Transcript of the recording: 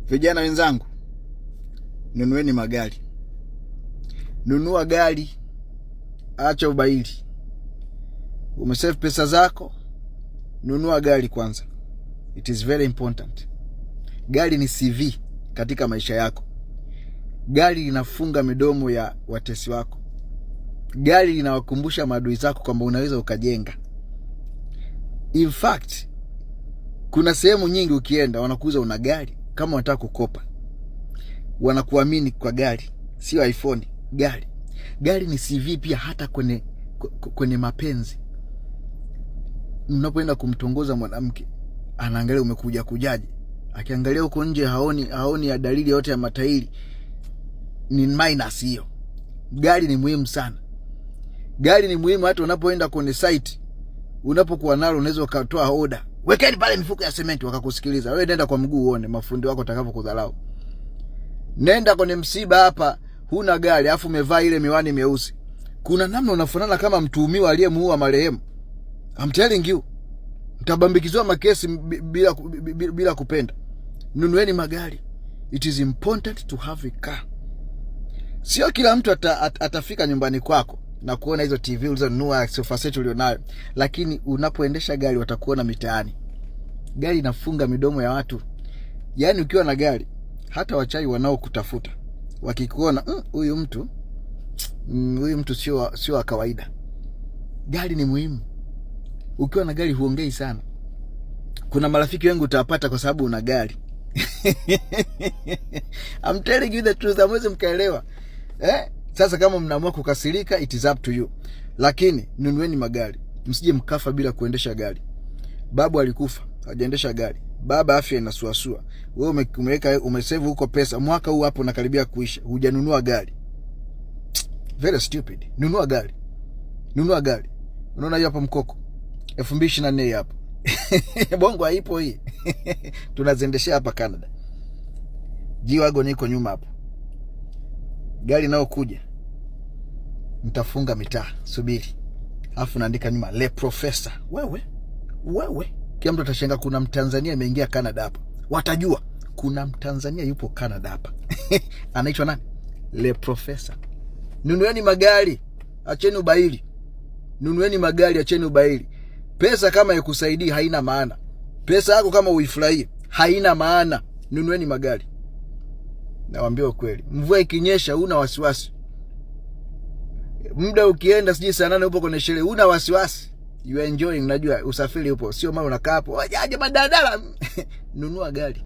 Vijana wenzangu, nunueni magari. Nunua gari, acha ubaili. Umesave pesa zako, nunua gari kwanza. It is very important. Gari ni CV katika maisha yako. Gari linafunga midomo ya watesi wako. Gari linawakumbusha maadui zako kwamba unaweza ukajenga. In fact, kuna sehemu nyingi ukienda wanakuuza una gari, kama wanataka kukopa wanakuamini kwa gari, sio iPhone, gari. Gari ni CV pia, hata kwenye mapenzi. Unapoenda kumtongoza mwanamke, anaangalia umekuja kujaje. Akiangalia huko nje haoni ya dalili yote ya matairi, ni minus hiyo. Gari ni muhimu sana. Gari ni muhimu hata unapoenda kwenye site, unapokuwa nalo unaweza ukatoa oda, wekeni pale mifuko ya sementi, wakakusikiliza. Wewe nenda kwa mguu uone mafundi wako watakavyokudharau. Nenda kwenye msiba hapa, huna gari afu umevaa ile miwani meusi, kuna namna unafanana kama mtuhumiwa aliyemuua marehemu. I'm telling you, mtabambikiziwa makesi bila kupenda. Nunueni magari, it is important to have a car. Sio kila mtu atafika nyumbani kwako na kuona hizo TV ulizonunua, sofa set ulionayo, lakini unapoendesha gari watakuona mitaani. Gari inafunga midomo ya watu. Yaani ukiwa na gari, hata wachawi wanaokutafuta wakikuona, huyu mtu huyu mtu sio wa kawaida. Gari ni muhimu. Ukiwa na gari huongei sana. Kuna marafiki wengi utawapata kwa sababu una gari. I'm telling you the truth, hamwezi mkaelewa. Eh? Sasa kama mnaamua kukasirika, it is up to you. Lakini nunueni magari, msije mkafa bila kuendesha gari. Babu alikufa hajaendesha gari. Baba afya inasuasua. Wewe umeweka, umesave huko pesa, mwaka huu hapo unakaribia kuisha, hujanunua gari. Very stupid. Nunua gari, nunua gari. Unaona hiyo hapo mkoko 2024 hapo bongo haipo hii tunaziendeshea hapa Canada. G-Wagon iko nyuma hapo, gari inayokuja nitafunga mitaa, subiri, alafu naandika nyuma Le Professor. Wewe wewe, kila mtu atashangaa kuna Mtanzania ameingia Canada hapa, watajua kuna Mtanzania yupo Canada hapa anaitwa nani? Le Professor. Nunueni magari, acheni ubaili. Nunueni magari, acheni ubaili. Pesa kama ikusaidii haina maana. Pesa yako kama uifurahie haina maana. Nunueni magari, nawaambia ukweli. Mvua ikinyesha huna wasiwasi, muda ukienda sijui saa 8 upo kwenye sherehe, huna wasiwasi, you are enjoying. Unajua usafiri upo, sio mara unakaa hapo aje madaladala. Nunua gari.